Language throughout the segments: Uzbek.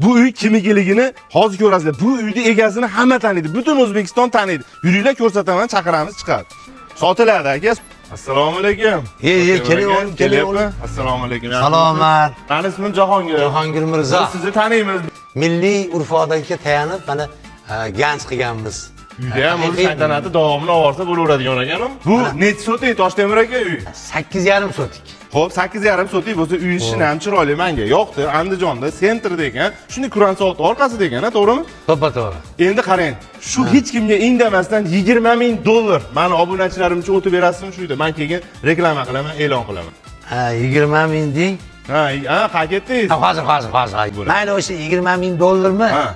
Bu uy kimnikiligini hozir ko'rasizlar. Bu uyni egasini hamma taniydi. Butun O'zbekiston taniydi. Yuringlar, ko'rsataman, chaqiramiz, chiqadi. Sotiladi, aka. Assalomu alaykum. Ye, ye, keling Aka, o'g'lim, keling o'g'lim. Assalomu alaykum. Salomat. Mani ismim Jahongir. Jahongir Mirzo. Biz sizni taniymiz. Milliy urf odatga tayanib mana ganj qilganmiz. Uyda ham o'zi Haqiqiy shaytanati davomini olsa bo'laveradigan ekan. Bu necha sotik, Toshtemir aka, uy? 8,5 sotik. Xo'p, 8,5 sotik bo'lsa, uy ishini ham chiroyli, menga yoqdi. Andijonda, центр da ekan. Shunday Kuran soat orqasida ekan, ha, to'g'rimi? To'ppa to'g'ri. Endi qarang, shu hech kimga indamasdan 20 ming dollar mani obunachilarim uchun o'tib berasizmi shu uyda? Men keyin reklama qilaman, e'lon qilaman. Ha, 20 ming deng. Ha, ha, qayerga ketdingiz? Ha, hozir, hozir, hozir. Bo'ladi. Mayli, o'sha 20 ming dollarmi? Ha.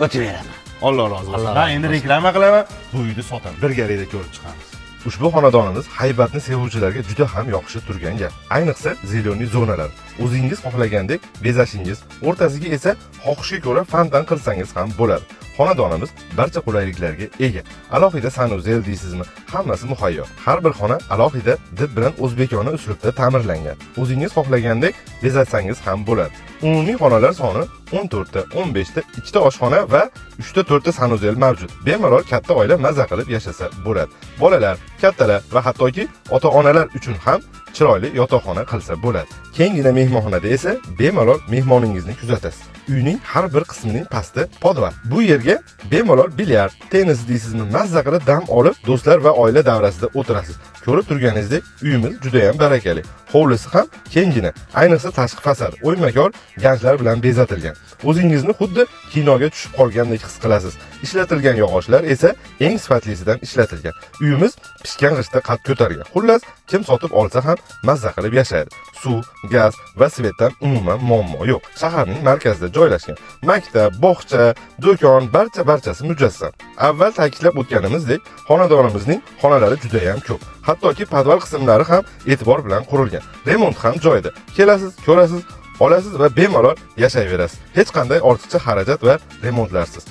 O'tib beraman. Alloh rozi bo'lsin. Alloh Men rozi endi bo'lsin. reklama qilaman, bu uyni sotaman. Birgalikda ko'rib chiqamiz. Ushbu xonadonimiz haybatni sevuvchilarga juda ham yoqishi turgan gap. Ayniqsa зелёный zonalar. O'zingiz xohlagandek bezashingiz, o'rtasiga esa xohishga ko'ra fontan qilsangiz ham bo'ladi. Xonadonimiz barcha qulayliklarga ega. Alohida санузел deysizmi, hammasi muhayyo. Har bir xona alohida did bilan o'zbekona uslubda ta'mirlangan. O'zingiz xohlagandek bezatsangiz ham bo'ladi. Umumiy xonalar soni 14 ta, 15 ta, ikkita oshxona va 3 ta 4 ta санузел mavjud. Bemalol katta oila maza qilib yashasa bo'ladi. Bolalar, kattalar va hattoki ota-onalar uchun ham chiroyli yotoqxona qilsa bo'ladi. Kenggina mehmonxonada esa bemalol mehmoningizni kuzatasiz. Uyning har bir qismining pasti podval. Bu yerga bemalol bilyard, tennis deysizmi, mazza qilib dam olib, do'stlar va oila davrasida o'tirasiz. Ko'rib turganingizdek, uyimiz juda ham barakali. Hovlisi ham kenggina, ayniqsa tashqi fasad o'ymakor ganjlar bilan bezatilgan. O'zingizni xuddi kinoga tushib qolgandek his qilasiz. Ishlatilgan yog'ochlar esa eng sifatlisidan ishlatilgan. Uyimiz pishgan g'ishtda qad ko'targan. Xullas, kim sotib olsa ham mazza qilib yashaydi. Suv, gaz va свет dan umuman muammo yo'q. Shaharning markazida joylashgan. Maktab, bog'cha, do'kon barcha barchasi mujassam. Avval ta'kidlab o'tganimizdek, xonadonimizning xonalari juda ham ko'p. Hattoki podval qismlari ham e'tibor bilan qurilgan. Remont ham joyida. Kelasiz, ko'rasiz, olasiz va bemalol yashayverasiz. Hech qanday ortiqcha xarajat va remontlarsiz.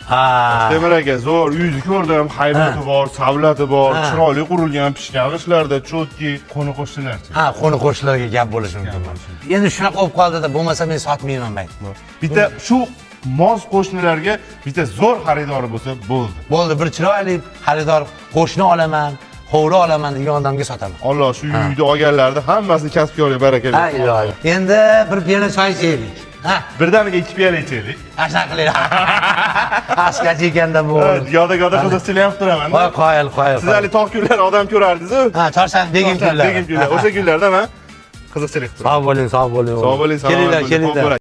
Ha. Temir aka, zo'r uyni ko'rdim, haybati bor, savlati bor, Ha. chiroyli qurilgan, pishgan g'ishtlarda, чётко, qo'ni qo'shnilarchi. Ha, qo'ni qo'shnilarga gap bo'lishi mumkin. Endi shunaqa bo'lib qoldi-da, bo'lmasa men sotmayman bay. Bitta shu mos qo'shnilarga bitta zo'r xaridori bo'lsa bo'ldi. Bo'ldi, bir chiroyli xaridor qo'shni olaman, hovli olaman degan odamga sotaman. Alloh shu uyni olganlarni hammasini kasbkorga baraka Ha, bersin. ilohi. Endi bir piyola choy ichaylik. Ha, Birdaniga ikki piyola ichaylik. ana shunaqa qilaylik. Askachi ekanda bu. Yoda yoda qiziqchilik ham qilib turaman. Qo'y, qoyil, qoyil. Siz hali tog' kunlari odam ko'rardingiz-ku. Ha, chorshanba begim kunlari. Begim kunlar. O'sha kunlarda man qiziqchilik qilib turaman. Sog' bo'ling, sog' bo'ling. Sog' bo'ling, salomat Kelinglar, bo'ling. kelinglar.